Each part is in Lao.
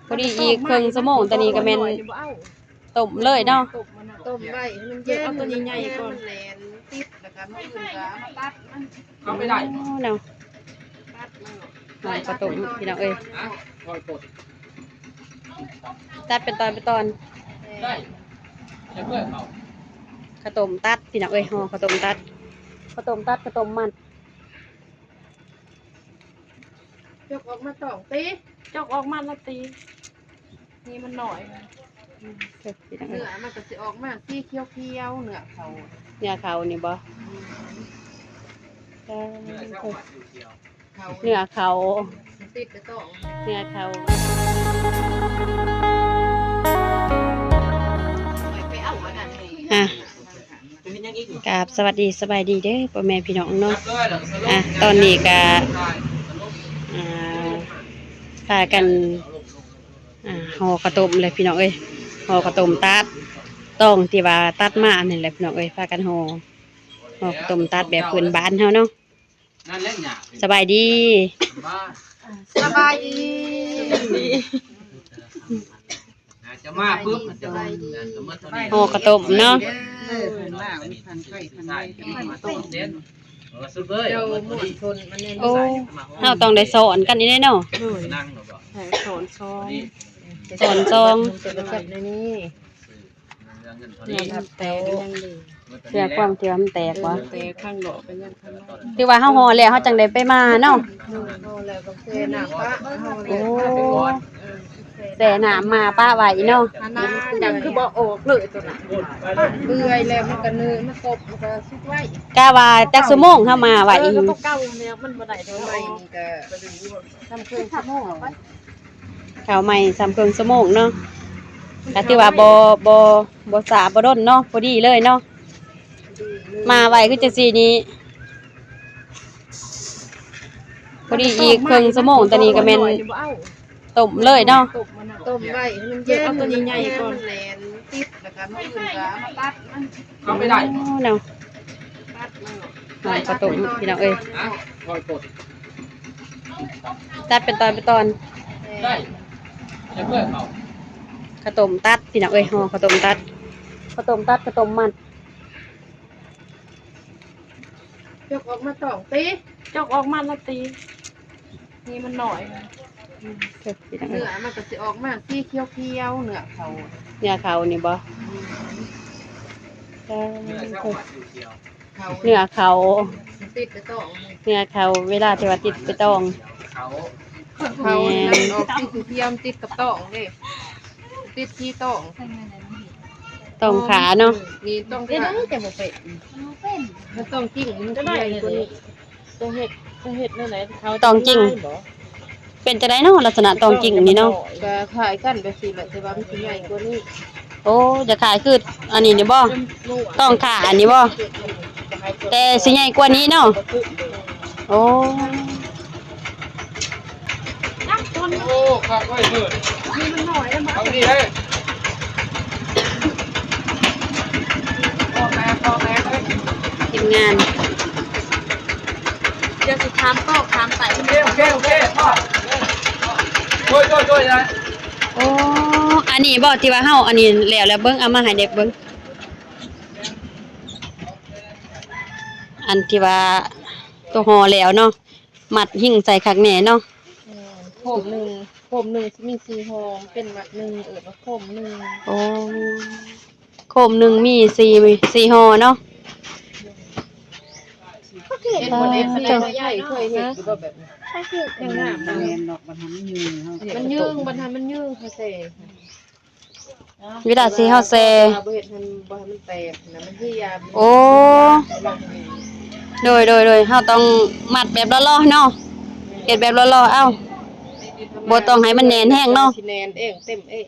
ພໍດີອີກເຄິ່ງຊົ່ວໂມງ ຕອນນີ້ກໍແມ່ນຕົ້ມເລີຍເນາະ ຕົ້ມໄວ້ໃຫ້ມັນເຢັນ ເອົາຕົວໃຫຍ່ໆກ່ອນ ມັນແໜ້ນຕິດ ແລ້ວກໍມື້ອື່ນກໍເອົາມາຕັດມັນ ເອົາໄປໄດ້ ອໍ ເນາະ ຕັດມັນ ຫໍ່ເຂົ້າຕົ້ມພີ່ນ້ອງເອີຍ ຕັດເປັນຕອນເປັນຕອນ ໄດ້ ຈະເພື່ອເຂົ້າ ເຂົ້າຕົ້ມຕັດພີ່ນ້ອງເອີຍ ຫໍ່ເຂົ້າຕົ້ມຕັດ ເຂົ້າຕົ້ມຕັດ ເຂົ້າຕົ້ມມັດ ຈົກອອກມາຕ້ອງຕິ ຈົກອອກມາລະຕິ ນີ້ມັນໜ້ອຍ ອືມ ເອີ ເນື້ອມັນກໍຊິອອກມາສີຂຽວໆ ເນື້ອເຂົ້າ ເນື້ອເຂົ້ານີ້ບໍ່? ອືມ ເອີ ເນື້ອເຂົ້າ ເນື້ອເຂົ້າ ອ່າ ກາບສະຫວັດດີສະບາຍດີເດີພໍ່ແມ່ພີ່ນ້ອງເນາະ ອ່າ ຕອນນີ້ກະ ອ່າ ພາກັນ ອ່າ ຫໍ່ເຂົ້າຕົ້ມແຫຼະພີ່ນ້ອງເອີຍ ຫໍ່ເຂົ້າຕົ້ມຕັດ ຕອງທີ່ວ່າຕັດມາອັນນີ້ແຫຼະພີ່ນ້ອງເອີຍ ພາກັນຫໍ່ ຫໍ່ເຂົ້າຕົ້ມຕັດແບບພື້ນບ້ານເຮົາເນາະ ສະບາຍດີ ສະບາຍດີ ຈະມາປຶບ ຫໍ່ເຂົ້າຕົ້ມເນາະ ໂອ້ ເຮົາຕ້ອງໄດ້ສອນກັນນີ້ເດ້ເນາະ ໂດຍ ໃຫ້ສອນຊອງ ສອນຊອງ ແຕ່ມັນຍັງດີ ເພື່ອຄວາມທີ່ວ່າມັນແຕກບໍ່? ແຕກຂ້າງນອກກໍຍັງຂ້າງໃນ ຖືວ່າເຮົາຫໍ່ແລ້ວ ເຮົາຈັ່ງໄດ້ໄປມາເນາະ ຫໍ່ແລ້ວກໍແຊ່ນ້ຳປະ ໂອ້ ແຊ່ນ້ຳມາປະໄວ້ເນາະ ອັນນັ້ນຍັງຄືບໍ່ອອກເລີຍຕົວນັ້ນ ເປື່ອຍແລ້ວມັນກໍເນີ່ນ ມັນກົບ ມັນກໍສຸກໄວ ກະວ່າຈັກຊົ່ວໂມງເຮົາມາໄວ້ ເອີ ກໍຕົວເກົ່າແລ້ວ ມັນບໍ່ໄດ້ຕົວໃໝ່ນີ້ກໍ ສ່ຳເຄິ່ງຊົ່ວໂມງ ເຂົ້າໃໝ່ສ່ຳເຄິ່ງຊົ່ວໂມງເນາະ ກໍຖືວ່າບໍ່ ບໍ່ ບໍ່ຊ້າບໍ່ດົນເນາະ ພໍດີເລີຍເນາະ ມາໄວຄືຈັ່ງຊີ້ນີ້ ພໍດີອີກເຄິ່ງຊົ່ວໂມງ ຕອນນີ້ກໍແມ່ນຕົ້ມເລີຍເນາະ ຕົ້ມໄວ້ໃຫ້ມັນເຢັນ ເອົາຕົວໃຫຍ່ໆກ່ອນ ມັນແໜ້ນຕິດ ແລ້ວກໍມື້ອື່ນກໍເອົາມາຕັດມັນ ເອົາໄປໄດ້ ອໍ ເນາະ ຕັດມັນ ຫອມເຂົ້າຕົ້ມພີ່ນ້ອງເອີຍ ຕັດເປັນຕອນເປັນຕອນ ໄດ້ ຈະເພື່ອເຂົ້າ ເຂົ້າຕົ້ມຕັດພີ່ນ້ອງເອີຍ ຫໍ່ເຂົ້າຕົ້ມຕັດ ເຂົ້າຕົ້ມຕັດ ເຂົ້າຕົ້ມມັດ ຈົກອອກມາຕ້ອງຕິ ຈົກອອກມາລະຕິ ນີ້ມັນໜ້ອຍ ອືມ ເອີ ເນື້ອມັນກໍຊິອອກມາສີຂຽວໆ ເນື້ອເຂົ້າ ເນື້ອເຂົ້ານີ້ບໍ່? ອືມ ເອີ ເນື້ອເຂົ້າ ເນື້ອເຂົ້າ ມັນຕິດໄປຕ້ອງ ເນື້ອເຂົ້າ ເວລາທີ່ວ່າຕິດໄປຕ້ອງ ເຂົ້າ ແມ່ນ ມັນອອກສີຂຽວ ມັນຕິດກັບຕ້ອງເດ້ ຕິດທີ່ຕ້ອງ ຕ້ອງຂາເນາະ ນີ້ຕ້ອງຂາ ເຮັດຫຍັງຈະບໍ່ເປັນ ມັນຕ້ອງຈິ້ງ ມັນຊິໃຫຍ່ກວ່ານີ້ ຕ້ອງເຮັດ ຕ້ອງເຮັດແນວໃດ ເຂົາຕ້ອງຈິ້ງ ເປັນຈັ່ງໃດເນາະ ລັກສະນະຕ້ອງຈິ້ງນີ້ເນາະ ກໍຄ້າຍກັນແບບນີ້ແຫຼະ ແຕ່ວ່າມັນຊິໃຫຍ່ກວ່ານີ້ ໂອ້ ຈະຄ້າຍຄືອັນນີ້ນີ້ບໍ່ ຕ້ອງຂາອັນນີ້ບໍ່ ແຕ່ຊິໃຫຍ່ກວ່ານີ້ເນາະ ໂອ້ ໂອ້ ຄັກເວີ້ຍເປີດ ນີ້ມັນໜ້ອຍແລ້ວ ເອົານີ້ເດ້ ພໍ່ແມ່ ພໍ່ແມ່ເອີຍ ທີມງານ ດຽວຊິຖາມຕໍ່ຖາມໄປ ໂອເຄ ໂອເຄ ໂອເຄ ໂດຍ ໂດຍ ໂດຍ ໂດຍ ໂອ້ ອັນນີ້ບໍ່ ທີ່ວ່າເຮົາ ອັນນີ້ແລ້ວ ແລ້ວເບິ່ງ ເອົາມາໃຫ້ເດັກເບິ່ງ ອັນທີ່ວ່າຕົວຫໍ່ແລ້ວເນາະ ມັດຫິ້ງໃສ່ຄັກແນ່ເນາະ ແມ່ນ ໂຄມໜຶ່ງ ໂຄມໜຶ່ງຊິມີສີ່ຫໍ່ ເປັນມັດໜຶ່ງ ເອີ້ນວ່າໂຄມໜຶ່ງ ໂອ້ ໂຄມໜຶ່ງມີສີ່ ສີ່ຫໍ່ເນາະ ເຮັດບໍ່ເຮັດ ເຈົ້າ ເຄີຍເຮັດຢູ່ບໍ່ແບບນີ້? ຍັງງາມ ແມ່ນດອກ ບັດຫັ້ນມັນຍືງ ເຮົາ ມັນຍືງ ບັດຫັ້ນມັນຍືງ ເຮົາແຊ່ ເວລາຊິເຮົາແຊ່ ບໍ່ເຮັດໃຫ້ ບໍ່ໃຫ້ມັນແຕກນະ ມັນເຫ່ຍ ໂອ້ ໂດຍ ໂດຍ ໂດຍ ເຮົາຕ້ອງມັດແບບຫຼໍ່ໆເນາະ ເຮັດແບບຫຼໍ່ໆ ເອົ້າ ບໍ່ຕ້ອງໃຫ້ມັນແໜ້ນແຮງເນາະ ຊິແໜ້ນເອງ ເຕັມເອງ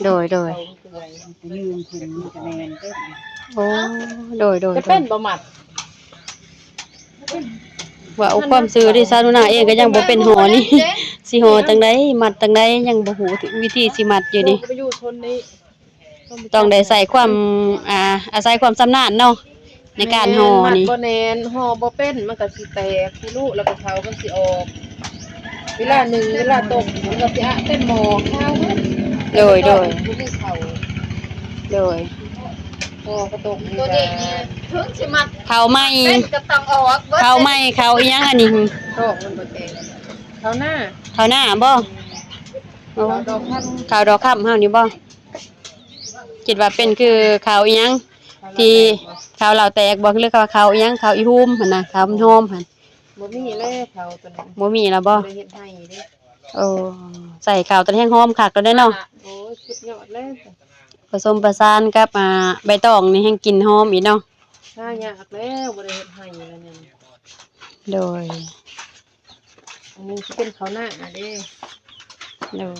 ໂດຍ ໂດຍ ຍືນຂຶ້ນ ມັນຈະແໜ້ນເຕັມ ໂອ້ ໂດຍ ໂດຍ ຈະເປັນບໍ່ມັດ? ວ່າເອົາຄວາມຊື່ເດ້ ຊາວໜູນາເອງກໍຍັງບໍ່ເປັນຫໍ່ນີ້ ຊິຫໍ່ຈັ່ງໃດ ມັດຈັ່ງໃດ ຍັງບໍ່ຮູ້ວິທີຊິມັດຢູ່ນີ້ ຕ້ອງໄດ້ໃຊ້ຄວາມ ອ່າ ອາໄສຄວາມຊຳນານເນາະ ໃນການຫໍ່ນີ້ ມັດບໍ່ແໜ້ນ ຫໍ່ບໍ່ເປັນ ມັນກໍຊິແຕກ ຊິລຸ ແລ້ວກໍເຂົາມັນຊິອອກ ເວລາໜຶ່ງ ເວລາຕົ້ມ ມັນກໍຊິອະເຕັມໝໍ້ ຄາວເບິດ. ໂດຍ ໂດຍ ບໍ່ມີເຂົ້າ. ໂດຍ ໝໍ້ກໍຕົ້ມ ໂຕນີ້ນີ້ ເຖິງຊິມັດ ເຂົ້າໃໝ່ ເປັນກໍຕ້ອງອອກເບິດ ເຂົ້າໃໝ່ ເຂົ້າອີ່ຫຍັງອັນນີ້? ດອກມັນບໍ່ແຕກ. ເຂົ້ານາ ເຂົ້ານາບໍ່? ໂອ້ ເຂົ້າດອກຄຳ ເຂົ້າດອກຄຳເຮົານີ້ບໍ່? ຄິດວ່າເປັນຄືເຂົ້າອີ່ຫຍັງ ທີ່ເຂົ້າລາວແຕກບໍ່ ຫຼືວ່າເຂົ້າອີ່ຫຍັງ ເຂົ້າອີ່ຫູມຫັ້ນນະ ເຂົ້າມັນຫອມຫັ້ນ. ບໍ່ມີແລ້ວເຂົ້າຕົວນັ້ນ ບໍ່ມີແລ້ວບໍ່? ບໍ່ໄດ້ເຮັດໄຮ່ເດ້. ໂອ້ ໃສ່ເຂົ້າຕົວນັ້ນແຮງຫອມຄັກແລ້ວເດ້ເນາະ. ໂອ້ຍ ສຸດຍອດແລ້ວ ປະສົມປະສານກັບ ອ່າ ໃບຕອງນີ້ແຮງກິ່ນຫອມອີກເນາະ. ຫາຍາກແລ້ວ ບໍ່ໄດ້ເຮັດໄຮ່ແລ້ວນີ້. ໂດຍ ອັນນີ້ຊິເປັນເຂົ້ານາເດ້. ໂດຍ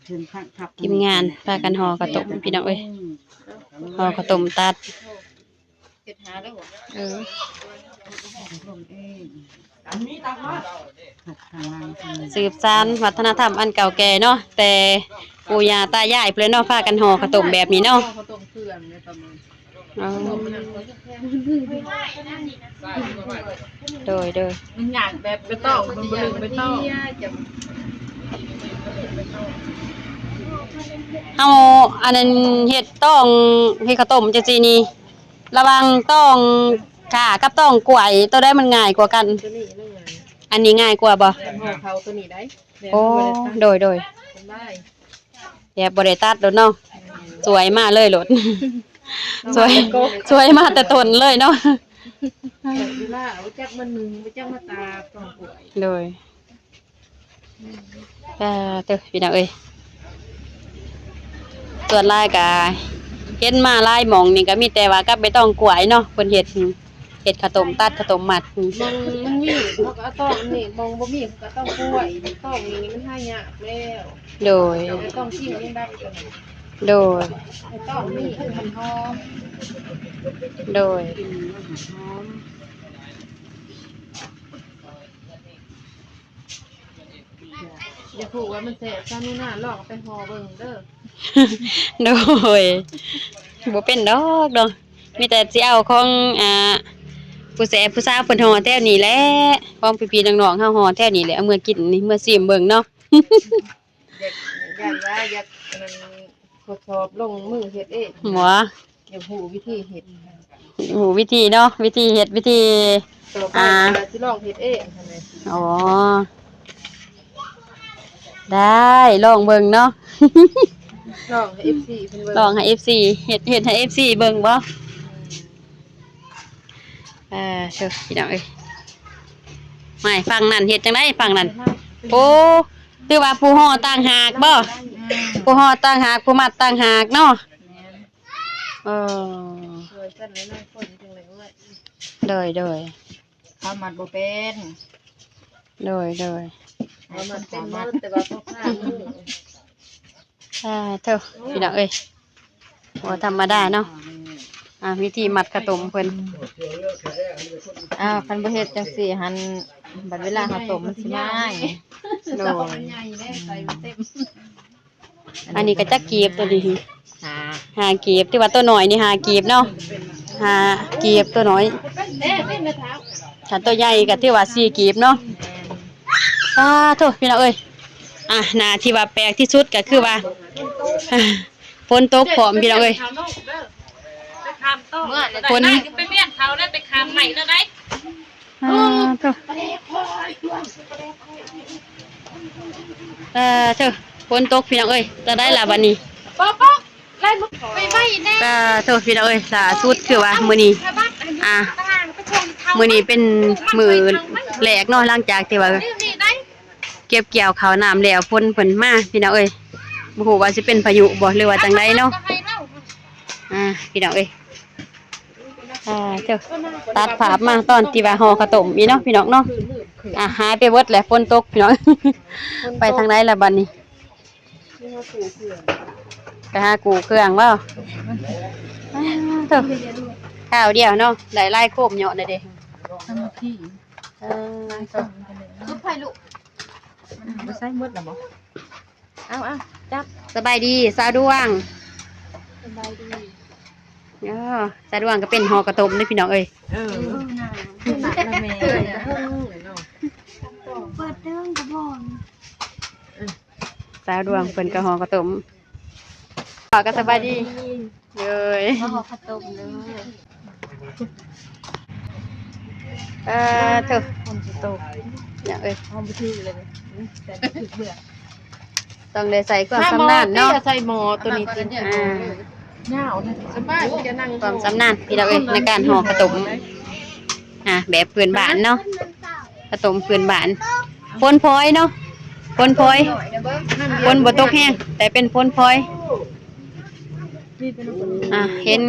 ທີມງານພາກັນຫໍ່ເຂົ້າຕົ້ມ ພີ່ນ້ອງເອີຍ ຫໍ່ເຂົ້າຕົ້ມຕັດ. ເອີ ສືບສານວັດທະນະທຳອັນເກົ່າແກ່ເນາະ ແຕ່ປູ່ຍ່າຕາຍາຍພຸ້ນແຫຼະເນາະ ພາກັນຫໍ່ເຂົ້າຕົ້ມແບບນີ້ເນາະ. ອໍ ໂດຍ ໂດຍ ມັນຍາກແບບໃບຕອງ ມັນບໍ່ລຶກໃບຕອງ. ເຮົາ ອັນນັ້ນ ເຮັດຕອງ ເຮັດເຂົ້າຕົ້ມຈັ່ງຊີ້ນີ້ ລະຫວ່າງຕອງຂ່າກັບຕອງກ້ວຍ ໂຕໃດມັນງ່າຍກວ່າກັນ? ໂຕນີ້ມັນງ່າຍ. ອັນນີ້ງ່າຍກວ່າບໍ່? ເຮົາເຂົ້າໂຕນີ້ໄດ໋. ໂອ້ ໂດຍ ໂດຍ ສະບາຍ. ແບບບໍ່ໄດ້ຕັດໂດດເນາະ ສວຍມາເລີຍໂລດ ສວຍ ສວຍມາແຕ່ຕົ້ນເລີຍເນາະ. ເວລາເອົາຈັກມາໜຶ່ງ ບໍ່ຈັກມາຕາກ ຕ້ອງກວຍ. ໂດຍ ອ່າ ເຕີ ພີ່ນ້ອງເອີຍ ສ່ວນຫຼາຍກະເຫັນມາຫຼາຍໝ່ອງນີ້ ກະມີແຕ່ວ່າກັບໃບຕອງກວຍເນາະ ເພິ່ນເຮັດ ເຮັດເຂົ້າຕົ້ມ ຕັດເຂົ້າຕົ້ມມັດ. ໝ່ອງມັນມີເຂົາກໍເອົາຕອງນີ້ ໝ່ອງບໍ່ມີເຂົາກໍເອົາຕອງກ້ວຍ ຕອງນີ້ມັນຫາຍາກແລ້ວ. ໂດຍ ແຕ່ຕອງຈິງຍັງດັບກັນ. ໂດຍ ແຕ່ຕອງນີ້ຄືມັນຫອມ. ໂດຍ ກິນມັນຫອມ. ຢາກຮູ້ວ່າມັນແຊບຊຳນີ້ນະ ລອງເອົາໄປຫໍ່ເບິ່ງເດີ. ໂດຍ ບໍ່ເປັນດອກເນາະ ມີແຕ່ຊິເອົາຂອງ ອ່າ ຜູ້ແຊບຜູ້ສາວເພິ່ນຫໍ່ແຖວນີ້ແຫຼະ ຂອງພີ່ໆນ້ອງໆເຮົາຫໍ່ແຖວນີ້ແຫຼະ ເອົາເມືອກິນນີ້ ເມືອຊີມເບິ່ງເນາະ. ຢາກ ຢ້ານວ່າຢາກ ອັນນັ້ນ ທົດສອບລົງມືເຮັດເອງ. ບໍ່ ຢາກຮູ້ວິທີເຮັດ ຮູ້ວິທີເນາະ ວິທີເຮັດ ວິທີ ຕໍ່ໄປ ອ່າ ວ່າຊິລອງເຮັດເອງຫັ້ນແຫຼະ. ອໍ ໄດ້ ລອງເບິ່ງເນາະ ລອງໃຫ້ເອັຟຊີເພິ່ນເບິ່ງ ລອງໃຫ້ເອັຟຊີ ເຮັດ ເຮັດໃຫ້ເອັຟຊີເບິ່ງບໍ່? ເອີ ເຊີ ພີ່ນ້ອງເອີຍ ໝາຍຝັ່ງນັ້ນເຮັດຈັ່ງໃດຝັ່ງນັ້ນ? ໂອ້ ຖືວ່າຜູ້ຫໍ່ຕ່າງຫາກບໍ່? ອືມ ຜູ້ຫໍ່ຕ່າງຫາກ ຜູ້ມັດຕ່າງຫາກເນາະ. ແມ່ນ ເອີ ຊ່ວຍກັນແຫຼະເນາະ ຄົນຈັ່ງໄດ້ອວຍ. ໂດຍ ໂດຍ ເຂົາມັດບໍ່ເປັນ. ໂດຍ ໂດຍ ເຂົາມັດເປັນໝົດ ແຕ່ວ່າເຂົາຂ້າມື. ສາທຸ ພີ່ນ້ອງເອີຍ ບໍ່ທຳມະດາເນາະ. ອ່າ ວິທີມັດເຂົ້າຕົ້ມເພິ່ນ ອ້າວ ຄັນບໍ່ເຮັດຈັ່ງຊີ້ຫັ້ນ ບັດເວລາເຮົາຕົ້ມມັນຊິໄໝ້. ໂດຍ ອັນນີ້ກໍຈັກກີບໂຕນີ້? ຫ້າ ຫ້າກີບ ຖືວ່າໂຕນ້ອຍນີ້ຫ້າກີບເນາະ ຫ້າກີບໂຕນ້ອຍ ຖ້າໂຕໃຫຍ່ກໍຖືວ່າສີ່ກີບເນາະ. ສາທຸ ພີ່ນ້ອງເອີຍ ອ່າ ໜ້າທີ່ວ່າແປກທີ່ສຸດກໍຄືວ່າ ຝົນຕົກພ້ອມ ພີ່ນ້ອງເອີຍ ຝົນ ໄປເວນເຂົາແລ້ວ ໄປຂ້າມໄມ້ແລ້ວໄດ໋. ອ່າ ໂທ້ ເອີ ເທີ ຝົນຕົກ ພີ່ນ້ອງເອີຍ ຈັ່ງໃດລະບັດນີ້? ອ່າ ໂທ້ ພີ່ນ້ອງເອີຍ ລ່າສຸດຄືວ່າມື້ນີ້ ອ່າ ມື້ນີ້ເປັນມື້ແລກເນາະ ຫຼັງຈາກທີ່ວ່າ ເກັບກ່ຽວເຂົ້ານ້ຳແລ້ວ ຝົນເພິ່ນມາ ພີ່ນ້ອງເອີຍ ບໍ່ຮູ້ວ່າຊິເປັນພາຍຸບໍ່ ຫຼືວ່າຈັ່ງໃດເນາະ. ອ່າ ພີ່ນ້ອງເອີຍ ອ່າ ເຈົ້າ ຕັດພາບມາຕອນທີ່ວ່າຫໍ່ເຂົ້າຕົ້ມອີກເນາະ ພີ່ນ້ອງເນາະ. ອ່າ ຫາຍໄປເບິດແລ້ວ ຝົນຕົກ ພີ່ນ້ອງ ໄປທາງໃດລະບັດນີ້? ໄປຫາກູ້ເຄື່ອງບໍ່? ອ້າວ ໂທ້ ຄາວດຽວເນາະ ໄດ້ຫຼາຍໂຄມເຍາະແລ້ວເດ້. ເອີ ຈຸດໄຟລູກ ບໍ່ໃຊ້ໝົດລະບໍ່? ເອົາໆ ຈັບ. ສະບາຍດີສາວດວງ. ສະບາຍດີ. ອໍ ສາວດວງກໍເປັນຫໍ່ເຂົ້າຕົ້ມເດ້ ພີ່ນ້ອງເອີຍ. ເອີ ເອີ ນາ ໜັກນະແມ່ ເອີຍ ກະເທິງເລີຍເນາະ ເປີດເທິງກະບໍ່ ສາວດວງເພິ່ນກະຫໍ່ເຂົ້າຕົ້ມ ເຂົ້າກະສະບາຍດີ ເອີຍ ມາຫໍ່ເຂົ້າຕົ້ມເດີ ເອີ ເທີ ຝົນຊິຕົກ ຫຍັງເອີຍ ເຮົາບໍ່ຖືກເລີຍ ແຕ່ຖືກເບືອ ຕ້ອງໄດ້ໃຊ້ຄວາມຊຳນານເນາະ ໃສ່ໝໍ້ໂຕນີ້ຕິ ອ່າ ຍາວນະ ສະບາຍ ຄວາມຊຳນານພີ່ນ້ອງເອີຍ ໃນການຫໍ່ເຂົ້າຕົ້ມ ອ່າ ແບບພື້ນບ້ານເນາະ ເຂົ້າຕົ້ມພື້ນບ້ານ ຝົນພອຍເນາະ ຝົນພອຍ ຝົນບໍ່ຕົກແຮງ ແຕ່ເປັນຝົນພອຍ ອ່າ ເຫັນ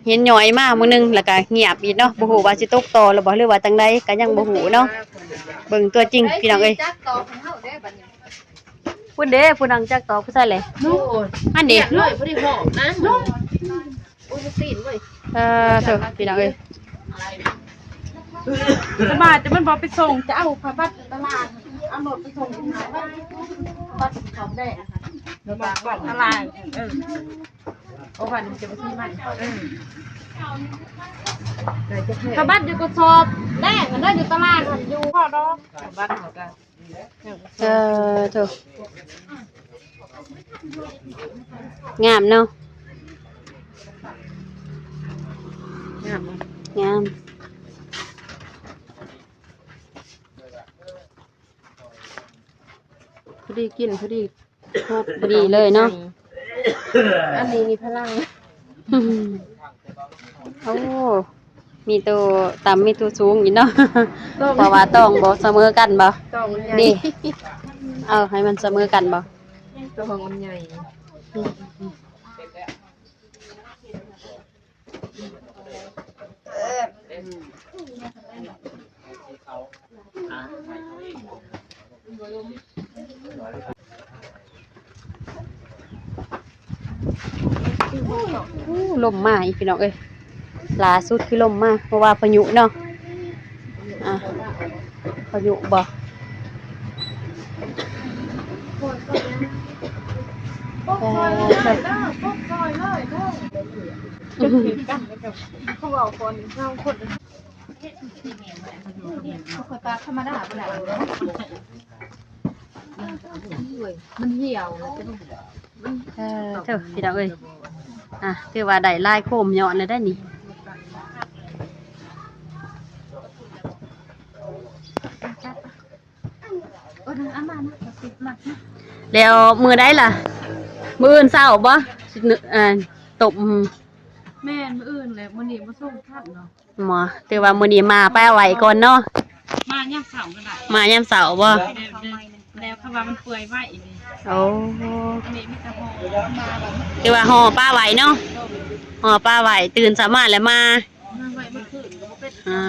ເຫັນຍ້ອຍມາມື້ໜຶ່ງ ແລ້ວກະງຽບອີກເນາະ ບໍ່ຮູ້ວ່າຊິຕົກຕໍ່ຫຼືບໍ່ ຫຼືວ່າຈັ່ງໃດ ກະຍັງບໍ່ຮູ້ເນາະ ເບິ່ງຕົວຈິງພີ່ນ້ອງເອີຍ ພຸ້ນເດ້ ຜູ້ນັ່ງຈັກຕອກຜູ້ຊາຍແຫຼະ ໂອ້ຍ ຫັ້ນເດ້ ເລີຍບໍ່ໄດ້ຮອບນະ ໂອ້ຍ ຕີນເວີຍ ເອີ ເທີ ພີ່ນ້ອງເອີຍ ສະບາຍ ແຕ່ມັນບໍ່ໄປສົ່ງ ຈະເອົາຜ້າບັດຕະຫຼາດ ເອົາລົດໄປສົ່ງ ຜ້າບັດ ບັດສອບແດງ ຕະຫຼາດ ເອີ ໂອ ບັດນີ້ຈະໄປຊື້ໃໝ່ ເອີ ກະບັດຢູ່ກະສອບແດງຫັ້ນເດີ ຢູ່ຕະຫຼາດຫັ້ນ ຢູ່ພໍດອກ ບັດເຮົາກະ ເອີ ໂທ້ ງາມເນາະ ງາມ ງາມ. ພໍດີກິນ ພໍດີຄົບ ພໍດີເລີຍເນາະ ອັນນີ້ມີພະລັງ ໂອ້ ມີໂຕຕ່ຳ ມີໂຕສູງອີກເນາະ ຕ້ອງ ເພາະວ່າຕ້ອງບໍ່ສະເໝີກັນບໍ່ ຕ້ອງໃຫຍ່ ເອີ ໃຫ້ມັນສະເໝີກັນບໍ່ ຕ້ອງມັນໃຫຍ່. ໂອ້ ລົມມາອີກ ພີ່ນ້ອງເອີຍ ລ່າສຸດຄືລົມມາ ເພາະວ່າພາຍຸເນາະ ອ່າ ພາຍຸບໍ່ ເອີ ເຂົາເວົ້າກ່ອນເຮົາຄົນ ຂ້ອຍປາກທຳມະດາບໍ່ໄດ້ ມັນຫ່ຽວ ເອີ ເທີ ພີ່ນ້ອງເອີຍ ອ່ະ ຖືວ່າໄດ້ຫຼາຍໂຄມຍ້ອນແລ້ວໄດ໋ນີ້. ເອີ ເອົາມານະ ເອົາຕິດມານະ ແລ້ວມື້ໃດລະ ມື້ອື່ນເຊົ້າບໍ່ ຊິ ອ່າ ຕົ້ມ ແມ່ນ ມື້ອື່ນແຫຼະ ມື້ນີ້ບໍ່ສົ່ງທັນເນາະ ໝໍ ຖືວ່າມື້ນີ້ມາໄປເອົາໄວ້ກ່ອນເນາະ ມາຍາມເຊົ້າກໍໄດ້ ມາຍາມເຊົ້າບໍ່ ແລ້ວ ແລ້ວ ແລ້ວເຂົາວ່າມັນເປື່ອຍໄວນີ້ ໂອ້ ອັນນີ້ມີແຕ່ຫໍ່ ຖືວ່າຫໍ່ປະໄວ້ເນາະ ຫໍ່ປະໄວ້ ຕື່ນເຊົ້າມາແລ້ວມາ ມາໄວມື້ຄືນກໍບໍ່ເປັນ ອ່າ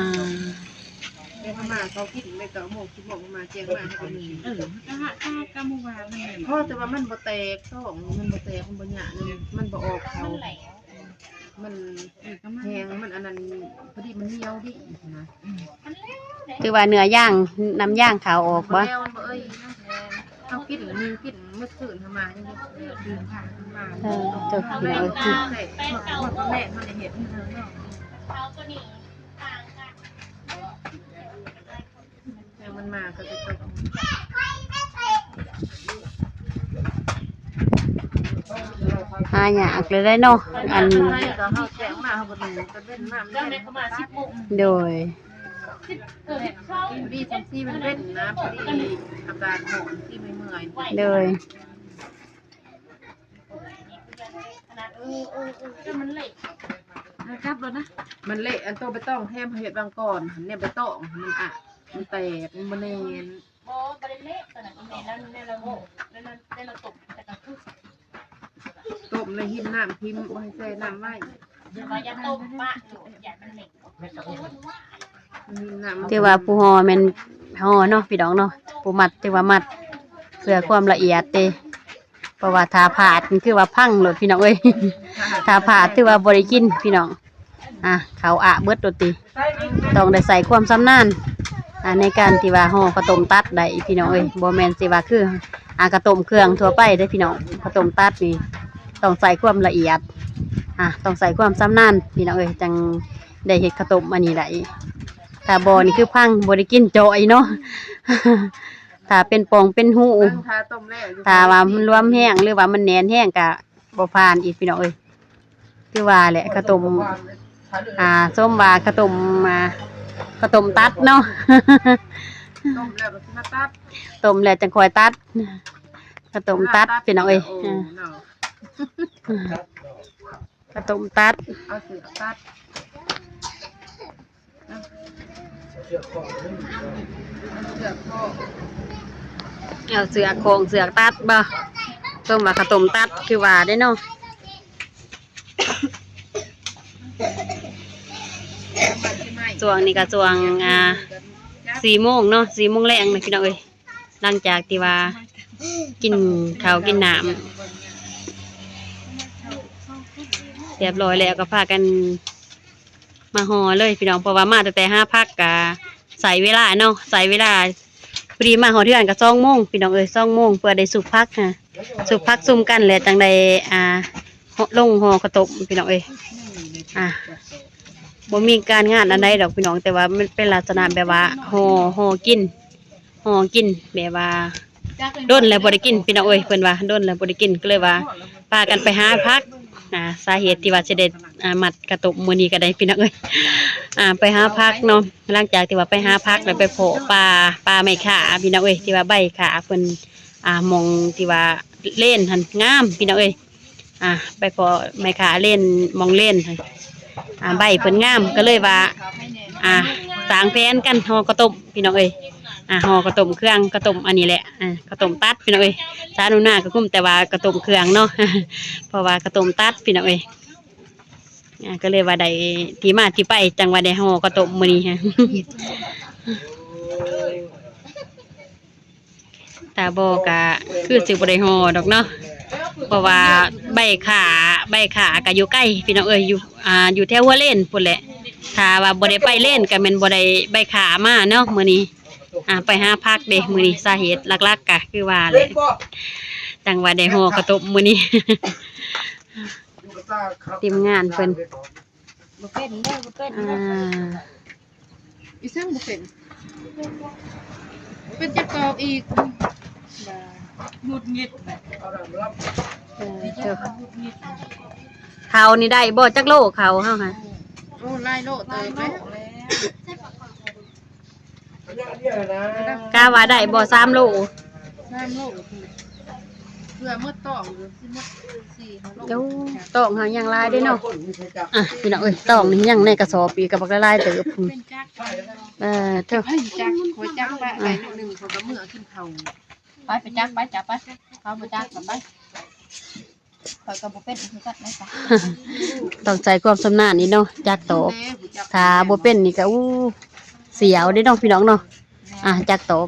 ແຕ່ມາເຂົາກິນໄດ້ເກົ້າໂມງ ສິບໂມງ ມາແຈ້ງມາໃຫ້ເພິ່ນ ເອີ ກະຫາກະມື້ວານນັ້ນແຫຼະ ພໍແຕ່ວ່າມັນບໍ່ແຕກ ທ້ອງມັນບໍ່ແຕກ ມັນບໍ່ຍາກ ມັນບໍ່ອອກເຂົາ ມັນ ເອີ ກະມາ ແຮງ ມັນອັນນັ້ນ ພໍດີມັນໜຽວດີນະ ອືມ ຖືວ່າເນື້ອຢາງ ນ້ຳຢາງຂາວອອກບໍ່ ແລ້ວມັນບໍ່ເອີຍນະ ເຮົາກິນ ໜຶ່ງກິນມື້ຄືນ ເຮົາມາຍັງໄດ້ຕື່ນມາ ເອີ ຈົບ ເອົາແມ່ ເອົາແມ່ ເຮົາໄດ້ເຮັດໃຫ້ເຮົາເນາະ ແຕ່ມັນມາກໍໄປຕົກ ຫາຍາກເລີຍເນາະ ອັນ ເຮົາແຈ້ງມາ ເຮົາບໍ່ໄດ້ໄປເວັ້ນມາ ມັນເປັນ ໂດຍ ດີຈັ່ງຊີ້ມັນເປັນນະ ພໍດີອາກາດຮ້ອນຊີ້ເມື່ອຍໆ ໂດຍ ເອີ ເອີ ເອີ ມັນເລະ ມັນເລະ ອັນໂຕໃບຕອງແຖມເຮົາເຮັດວາງກ່ອນ ແນວໃບຕອງມັນອະ ມັນແຕກ ມັນບໍ່ແໜ້ນ ບໍ່ ບໍ່ໄດ້ເລະ ຕອນນັ້ນແມ່ນລະ ແມ່ນລະໂບະ ແລ້ວນັ້ນ ແລ້ວລະຕົ້ມແຕ່ກາງຄືນ ຕົ້ມແລ້ວຫິ້ມນ້ຳຖິ້ມ ບໍ່ໃຫ້ແຊ່ນ້ຳໄວ້ ຢ່າວ່າຢ່າຕົ້ມປະໂລດ ຢ້ານມັນເໝັນ ຫິ້ມນ້ຳ ຖືວ່າຜູ້ຫໍ່ແມ່ນຫໍ່ເນາະ ພີ່ນ້ອງເນາະ ຜູ້ມັດຖືວ່າມັດ ເພື່ອຄວາມລະອຽດເດ້ ເພາະວ່າຖ້າພາດນີ້ຄືວ່າພັງໂລດ ພີ່ນ້ອງເອີຍ ຖ້າພາດຖືວ່າບໍ່ໄດ້ກິນ ພີ່ນ້ອງ. ອ່າ ເຂົ້າອະເບິດໂລດຕິ ຕ້ອງໄດ້ໃຊ້ຄວາມຊຳນານ ອ່າ ໃນການທີ່ວ່າຫໍ່ເຂົ້າຕົ້ມຕັດໄດ້ ພີ່ນ້ອງເອີຍ ບໍ່ແມ່ນຊິວ່າຄື ອ່າ ເຂົ້າຕົ້ມເຄື່ອງທົ່ວໄປເດ້ພີ່ນ້ອງ ເຂົ້າຕົ້ມຕັດນີ້ຕ້ອງໃຊ້ຄວາມລະອຽດ ອ່າ ຕ້ອງໃຊ້ຄວາມຊຳນານ ພີ່ນ້ອງເອີຍ ຈັ່ງ ໄດ້ເຮັດເຂົ້າຕົ້ມອັນນີ້ໄດ້. ຖ້າບໍ່ນີ້ຄືພັງ ບໍ່ໄດ້ກິນຈ້ອຍເນາະ. ຖ້າເປັນປ່ອງເປັນຮູ ຖ້າຕົ້ມແລ້ວຢູ່ ຖ້າວ່າມັນລວມແຮງ ຫຼືວ່າມັນແໜ້ນແຮງກະບໍ່ຜ່ານອີກ ພີ່ນ້ອງເອີຍ. ຄືວ່າແຫຼະ ເຂົ້າຕົ້ມ ອ່າ ສົມວ່າເຂົ້າຕົ້ມ ອ່າ ເຂົ້າຕົ້ມຕັດເນາະ. ຕົ້ມແລ້ວກໍຊິມາຕັດ ຕົ້ມແລ້ວຈັ່ງຄ່ອຍຕັດ ເຂົ້າຕົ້ມຕັດ ພີ່ນ້ອງເອີຍ. ເຂົ້າຕົ້ມຕັດ ເອົາເຊືອກຕັດ ເອົາເຊືອກຂອງເຊືອກຕັດບໍ່? ຕົ້ມວ່າເຂົ້າຕົ້ມຕັດ ຄືວ່າເດ້ເນາະ. ຊ່ວງນີ້ກໍຊ່ວງ ອ່າ ສີ່ໂມງເນາະ ສີ່ໂມງແລງນະ ພີ່ນ້ອງເອີຍ. ຫຼັງຈາກທີ່ວ່າກິນເຂົ້າກິນນ້ຳຮຽບຮ້ອຍແລ້ວ ກໍພາກັນມາຫໍ່ເລີຍພີ່ນ້ອງ ເພາະວ່າມາຕັ້ງແຕ່ຫາຜັກກະໃຊ້ເວລາເນາະ ໃຊ້ເວລາ. ພໍດີມາຮອດເຮືອນກະສອງໂມງພີ່ນ້ອງເອີຍ ສອງໂມງ ເພື່ອໄດ້ສຸບຜັກ ສຸບຜັກຊຸມກັນ ແລະ ຈັ່ງໄດ້ ອ່າ ລົງຫໍ່ເຂົ້າຕົ້ມພີ່ນ້ອງເອີຍ. ອ່າ ບໍ່ມີການງານອັນໃດດອກພີ່ນ້ອງ ແຕ່ວ່າມັນເປັນລັກສະນະແບບວ່າຫໍ່ ຫໍ່ກິນ ຫໍ່ກິນ ແບບວ່າດົນແລ້ວບໍ່ໄດ້ກິນພີ່ນ້ອງເອີຍ. ເພິ່ນວ່າດົນແລ້ວບໍ່ໄດ້ກິນ ກໍເລີຍວ່າພາກັນໄປຫາຜັກ. ອ່າ ສາເຫດທີ່ວ່າຊິໄດ້ ອ່າ ມັດເຂົ້າຕົ້ມມື້ນີ້ກໍໄດ້ພີ່ນ້ອງເອີຍ ອ່າ ໄປຫາຜັກເນາະ. ຫຼັງຈາກທີ່ວ່າໄປຫາຜັກແລ້ວ ໄປພໍ້ປ່າ ປ່າໄມ້ຂ່າພີ່ນ້ອງເອີຍ ທີ່ວ່າໃບຂ່າເພິ່ນ ອ່າ ໝ່ອງທີ່ວ່າເລນຫັ້ນງາມພີ່ນ້ອງເອີຍ. ອ່າ ໄປພໍ້ໄມ້ຂ່າເລນ ໝ່ອງເລນ ອ່າ ໃບເພິ່ນງາມ ກໍເລີຍວ່າ ອ່າ ສ້າງແຜນກັນຫໍ່ເຂົ້າຕົ້ມພີ່ນ້ອງເອີຍ. ອ່າ ຫໍ່ເຂົ້າຕົ້ມເຄື່ອງ ເຂົ້າຕົ້ມອັນນີ້ແຫຼະ ອ່າ ເຂົ້າຕົ້ມຕັດພີ່ນ້ອງເອີຍ. ສາວໜູນາກໍຄຸມແຕ່ວ່າເຂົ້າຕົ້ມເຄື່ອງເນາະ ເພາະວ່າເຂົ້າຕົ້ມຕັດພີ່ນ້ອງເອີຍ. ອ່າ ກໍເລີຍວ່າໄດ້ທີ່ມາທີ່ໄປ ຈັ່ງວ່າໄດ້ຫໍ່ເຂົ້າຕົ້ມມື້ນີ້. ຖ້າບໍ່ກະຄືຊິບໍ່ໄດ້ຫໍ່ດອກເນາະ ເພາະວ່າໃບຂ່າ ໃບຂ່າກະຢູ່ໄກພີ່ນ້ອງເອີຍ ຢູ່ ອ່າ ຢູ່ແຖວຫົວເລນພຸ້ນແຫຼະ. ຖ້າວ່າບໍ່ໄດ້ໄປເລນກະແມ່ນບໍ່ໄດ້ໃບຂ່າມາເນາະມື້ນີ້. ອ່າ ໄປຫາຜັກເດ້ມື້ນີ້ ສາເຫດຫຼັກໆກະຄືວ່າແຫຼະ ຈັ່ງວ່າໄດ້ຫໍ່ເຂົ້າຕົ້ມມື້ນີ້. ທີມງານເພິ່ນ ບໍ່ເປັນເດີ ບໍ່ເປັນ ອ່າ ອີຫຍັງບໍ່ເປັນ ເປັນຈັກຕອກອີກ ຫງຸດຫງິດ ເອີ ເຈົ້າ ເຂົ້ານີ້ໄດ້ບໍ່ ຈັກໂລເຂົ້າເຮົາຫະ? ໂອ້ ຫຼາຍໂລເຕີບແລ້ວ ກະວ່າໄດ້ບໍ່ ສາມໂລ ສາມໂລ ເພື່ອໝົດຕອງຢູ່ ຊິໝົດສີ່ຫ້າໂລ. ໂອ້ ຕອງເຮົາຍັງຫຼາຍເດ້ເນາະ. ອ່ະ ພີ່ນ້ອງເອີຍ ຕອງນີ້ຍັງໃນກະສອບອີກ ກະບັກຫຼາຍເຕີບ. ເອີ ເຈົ້າ ຈັກ ຂ້ອຍຈັກປະໄດ້ໜຶ່ງ ຂ້ອຍກະເມືອກິນເຂົ້າ. ໄປ ໄປຈັກ ໄປຈັກ ໄປ ເຂົາບໍ່ຈັກກະໄປ. ຂ້ອຍກໍບໍ່ເປັນຄືກັນນະ ຕ້ອງໃຊ້ຄວາມຊຳນານນີ້ເນາະ ຈັກຕອກ. ຖ້າບໍ່ເປັນນີ້ກໍ ອູ້ ສຽວເດ້ເນາະ ພີ່ນ້ອງເນາະ. ອ່າ ຈັກຕອກ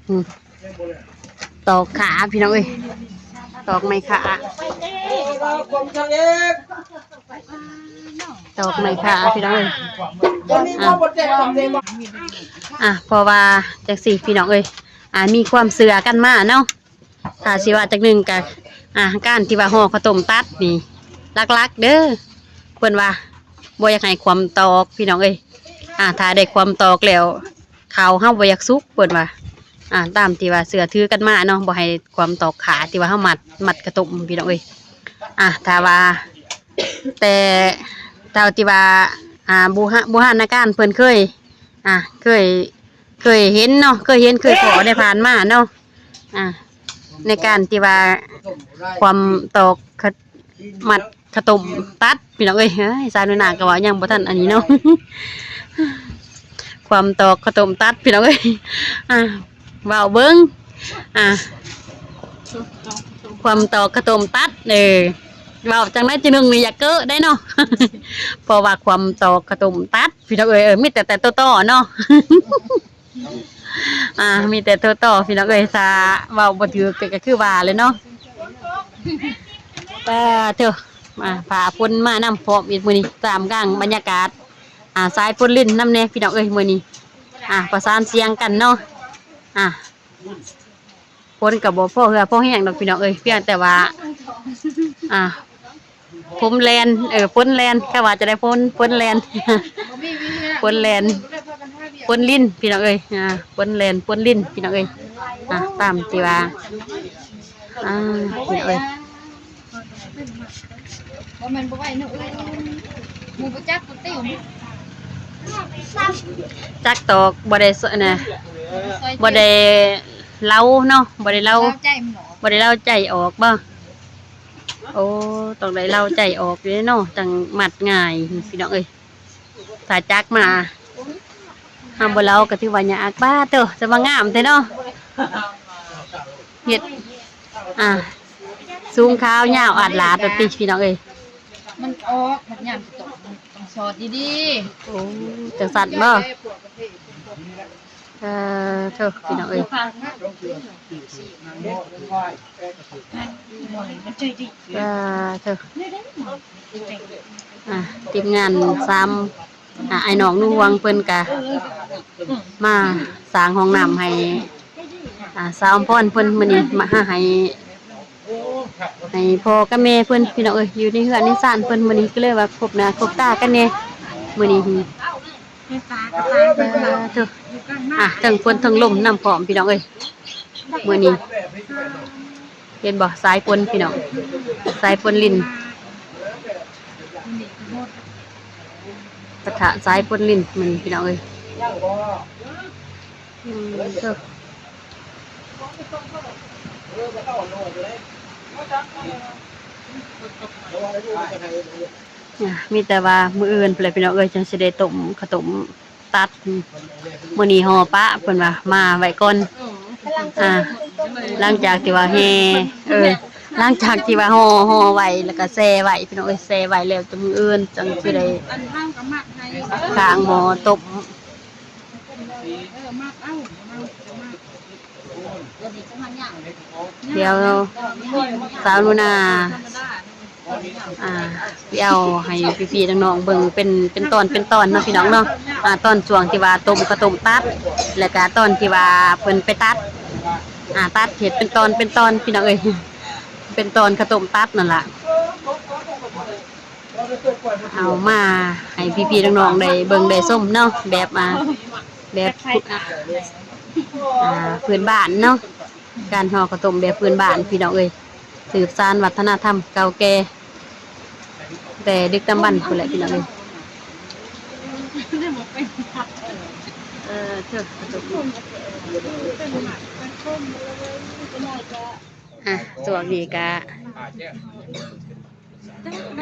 ຕອກຂາ ພີ່ນ້ອງເອີຍ ຕອກໄມ້ຂາ ຕອກໄມ້ຂາ ພີ່ນ້ອງເອີຍ. ອ່າ ອ່າ ເພາະວ່າຈັ່ງຊີ້ ພີ່ນ້ອງເອີຍ ອ່າ ມີຄວາມເຊື່ອກັນມາເນາະ. ຖ້າຊິວ່າຈັກໜຶ່ງກະ ອ່າ ການທີ່ວ່າຫໍ່ເຂົ້າຕົ້ມຕັດນີ້ ຫຼັກໆເດີ ເພິ່ນວ່າບໍ່ຢາກໃຫ້ຂວາມຕອກ ພີ່ນ້ອງເອີຍ. ອ່າ ຖ້າໄດ້ຂວາມຕອກແລ້ວ ເຂົ້າເຮົາບໍ່ຢາກສຸກ ເພິ່ນວ່າ. ອ່າ ຕາມທີ່ວ່າເຊື່ອຖືກັນມາເນາະ ບໍ່ໃຫ້ຂວາມຕອກຂາ ທີ່ວ່າເຮົາມັດ ມັດເຂົ້າຕົ້ມ ພີ່ນ້ອງເອີຍ. ອ່າ ຖ້າວ່າ ແຕ່ເທົ່າທີ່ວ່າ ອ່າ ບູຮະ ບູຮານນະການເພິ່ນເຄີຍ ອ່າ ເຄີຍ ເຄີຍເຫັນເນາະ ເຄີຍເຫັນ ເຄີຍພໍ້ໄດ້ຜ່ານມາເນາະ. ອ່າ ໃນການທີ່ວ່າຂວາມຕອກຂະ ມັດເຂົ້າຕົ້ມຕັດ ພີ່ນ້ອງເອີຍ. ເອີຍ ສາວໜູນາກໍເວົ້າຍັງບໍ່ທັນອັນນີ້ເນາະ ຂວາມຕອກເຂົ້າຕົ້ມຕັດ ພີ່ນ້ອງເອີຍ. ອ່າ ເວົ້າເບິ່ງ ອ່າ ຂວາມຕອກເຂົ້າຕົ້ມຕັດ ເອີ ເວົ້າຈັ່ງໃດຈັ່ງໜຶ່ງນີ້ຢາກເກີະໄດ໋ເນາະ ເພາະວ່າຂວາມຕອກເຂົ້າຕົ້ມຕັດ ພີ່ນ້ອງເອີຍ. ເອີ ມີແຕ່ ແຕ່ໂຕຕໍ່ເນາະ. ອ່າ ມີແຕ່ໂຕຕໍ່ ພີ່ນ້ອງເອີຍ ຖ້າເວົ້າບໍ່ຖືກກໍ ກໍຄືວ່າແຫຼະເນາະ. ປາໂທ້ ອ່າ ຟ້າຝົນມານຳພ້ອມອີກມື້ນີ້ ທ່າມກາງບັນຍາກາດ ອ່າ ສາຍຝົນລິນນຳແດ່ ພີ່ນ້ອງເອີຍ ມື້ນີ້. ອ່າ ປະສານສຽງກັນເນາະ. ອ່າ ຝົນກໍບໍ່ພໍເຫື່ອພໍແຮງດອກ ພີ່ນ້ອງເອີຍ ພຽງແຕ່ວ່າ ອ່າ ຜົມແລ່ນ ເອີ ຝົນແລ່ນ ເຂົາວ່າຈະໄດ້ຝົນ ຝົນແລ່ນ ຝົນແລ່ນ ຝົນລິນ ພີ່ນ້ອງເອີຍ ອ່າ ຝົນແລ່ນ ຝົນລິນ ພີ່ນ້ອງເອີຍ ອ່າ ຕາມທີ່ວ່າ ອ່າ ພີ່ນ້ອງເອີຍ ບໍ່ແມ່ນບໍ່ໄຫວແນວອື່ນ ໝູ່ບໍ່ຈັກບໍ່ຕິວ ຈັກຕອກ ບໍ່ໄດ້ ອັນນ່າ ບໍ່ໄດ້ເລົາເນາະ ບໍ່ໄດ້ເລົາ ບໍ່ໄດ້ເລົາໃຈອອກບໍ່? ໂອ້ ຕ້ອງໄດ້ເລົາໃຈອອກຢູ່ເດ້ເນາະ ຈັ່ງມັດງ່າຍ ພີ່ນ້ອງເອີຍ ຖ້າຈັກມາ ເຮົາບໍ່ເລົາກໍຖືວ່າຍາກ ປາດໂທ້ ຈະມາງາມແທ້ເນາະ ເຮັດ ອ່າ ສູງຂາວຍາວອາດຫຼາດວ່າຕິ ພີ່ນ້ອງເອີຍ ມັນອອກ ມັນຍາມຊິຕົກ ມັນຕ້ອງສອດດີໆ ໂອ້ ຈັ່ງຊັ້ນບໍ່? ເອີ ໂທ້ ພີ່ນ້ອງເອີຍ ເອີ ໂທ້ ອ່າ ທີມງານສາມ ອ່າ ອ້າຍນ້ອງໜູຫວງເພິ່ນກະມາສ້າງຫ້ອງນ້ຳໃຫ້ ອ່າ ສາວອຳພອນເພິ່ນ ມື້ນີ້ມາຫາໃຫ້ ໃຫ້ພໍ່ກັບແມ່ເພິ່ນ ພີ່ນ້ອງເອີຍ ຢູ່ໃນເຮືອນໃນຊານເພິ່ນ ມື້ນີ້ກໍເລີຍວ່າພົບໜ້າພົບຕາກັນແດ່ ມື້ນີ້ ເອີ ໂທ້ ອ່າ ເທິງຝົນເທິງລົມນຳພ້ອມ ພີ່ນ້ອງເອີຍ ມື້ນີ້ ເຫັນບໍ່ ສາຍຝົນ ພີ່ນ້ອງ ສາຍຝົນລິນ ປະທະສາຍຝົນລິນ ມື້ນີ້ ພີ່ນ້ອງເອີຍ ອືມ ໂທ້ ອ່າ ມີແຕ່ວ່າມື້ອື່ນພຸ້ນແຫຼະ ພີ່ນ້ອງເອີຍ ຈັ່ງຊິໄດ້ຕົ້ມເຂົ້າຕົ້ມ ຕັດ ມື້ນີ້ຫໍ່ປະ ເພິ່ນວ່າມາໄວ້ກ່ອນ ອ່າ ຫຼັງຈາກທີ່ວ່າແຫ່ ເອີ ຫຼັງຈາກທີ່ວ່າຫໍ່ ຫໍ່ໄວ້ ແລ້ວກໍແຊ່ໄວ້ ພີ່ນ້ອງເອີຍ ແຊ່ໄວ້ແລ້ວ ຈັ່ງມື້ອື່ນຈັ່ງຊິໄດ້ຂ້າງໝໍ້ຕົ້ມ. ດຽວສາວໜູນາ ອ່າ ຊິເອົາໃຫ້ພີ່ໆນ້ອງໆເບິ່ງເປັນ ເປັນຕອນເປັນຕອນເນາະ ພີ່ນ້ອງເນາະ ອ່າ ຕອນຊ່ວງທີ່ວ່າຕົ້ມເຂົ້າຕົ້ມຕັດ ແລ້ວກະຕອນທີ່ວ່າເພິ່ນໄປຕັດ ອ່າ ຕັດເຮັດເປັນຕອນເປັນຕອນ ພີ່ນ້ອງເອີຍ ເປັນຕອນເຂົ້າຕົ້ມຕັດນັ້ນລະ ເອົາມາໃຫ້ພີ່ໆນ້ອງໆໄດ້ເບິ່ງໄດ້ຊົມເນາະ ແບບ ອ່າ ແບບ ອ່າ ພື້ນບ້ານເນາະ ການຫໍ່ເຂົ້າຕົ້ມແບບພື້ນບ້ານ ພີ່ນ້ອງເອີຍ ສືບສານວັດທະນະທຳເກົ່າແກ່ ແຕ່ດຶກດຳບັນພຸ້ນແຫຼະ ພີ່ນ້ອງເອີຍ ເອີ ເຖິງ ອ່າ ຊ່ວງນີ້ກະ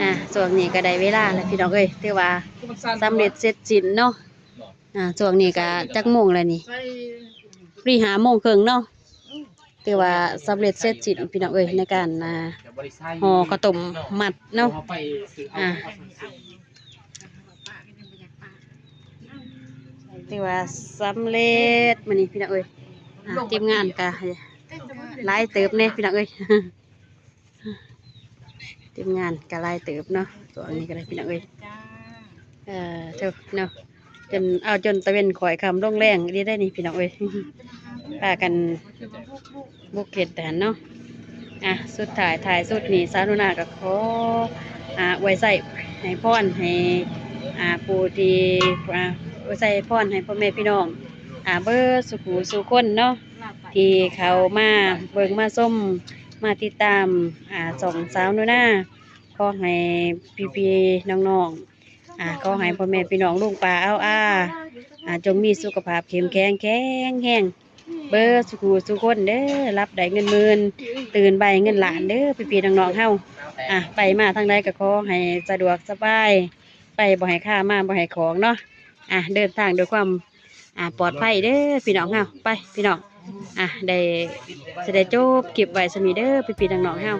ອ່າ ຊ່ວງນີ້ກະໄດ້ເວລາແລ້ວ ພີ່ນ້ອງເອີຍ ຖືວ່າສຳເລັດເສັດສິ້ນເນາະ ອ່າ ຊ່ວງນີ້ກະຈັກໂມງແລ້ວນີ້? ພໍດີຫ້າໂມງເຄິ່ງເນາະ ຖືວ່າສຳເລັດເສັດສິ້ນ ພີ່ນ້ອງເອີຍ ໃນການ ອ່າ ຫໍ່ເຂົ້າຕົ້ມມັດເນາະ ອ່າ ຖືວ່າສຳເລັດມື້ນີ້ ພີ່ນ້ອງເອີຍ ອ່າ ທີມງານກະຫຼາຍເຕີບແດ່ ພີ່ນ້ອງເອີຍ. ທີມງານກໍຫຼາຍເຕີບເນາະ ຊ່ວງນີ້ກໍໄດ້ ພີ່ນ້ອງເອີຍ ເອີ ເຖິງເນາະ ຈົນ ເອົາ ຈົນຕາເວັນຄ້ອຍຄ່ຳລົງແລງອີ່ຫຼີໄດ໋ນີ້ ພີ່ນ້ອງເອີຍ ພາກັນບຸກເຮັດຫັ້ນເນາະ ອ່າ ສຸດທ້າຍທ້າຍສຸດນີ້ ສາວໜູນາກໍຂໍ ອ່າ ອວຍໄຊໃຫ້ພອນໃຫ້ ອ່າ ຜູ້ທີ່ ອ່າ ອວຍໄຊໃຫ້ພອນໃຫ້ພໍ່ແມ່ພີ່ນ້ອງ ອ່າ ເບິດສູ່ຜູ້ສູ່ຄົນເນາະ ທີ່ເຂົ້າມາເບິ່ງມາຊົມ ມາຕິດຕາມ ອ່າ ຊ່ອງສາວໜູນາ ຂໍໃຫ້ພີ່ໆນ້ອງໆ ອ່າ ຂໍໃຫ້ພໍ່ແມ່ພີ່ນ້ອງລຸງປ້າອາວອາ ອ່າ ຈົ່ງມີສຸຂະພາບເຂັ້ມແຂງແຂງແຮງ ເບິດສູ່ຜູ້ສູ່ຄົນເດີ ຫຼັບໄດ້ເງິນໝື່ນ ຕື່ນໄດ້ເງິນລ້ານເດີ ພີ່ໆນ້ອງໆເຮົາ ອ່າ ໄປມາທາງໃດກໍຂໍໃຫ້ສະດວກສະບາຍ ໄປບໍ່ໃຫ້ຄາ ມາບໍ່ໃຫ້ຂອງເນາະ ອ່າ ເດີນທາງດ້ວຍຄວາມ ອ່າ ປອດໄພເດີພີ່ນ້ອງເຮົາ ໄປພີ່ນ້ອງ ອ່າ ໄດ້ ຊິໄດ້ຈົບຄລິບໄວ້ສ່ຳນີ້ເດີ ພີ່ໆນ້ອງໆເຮົາ.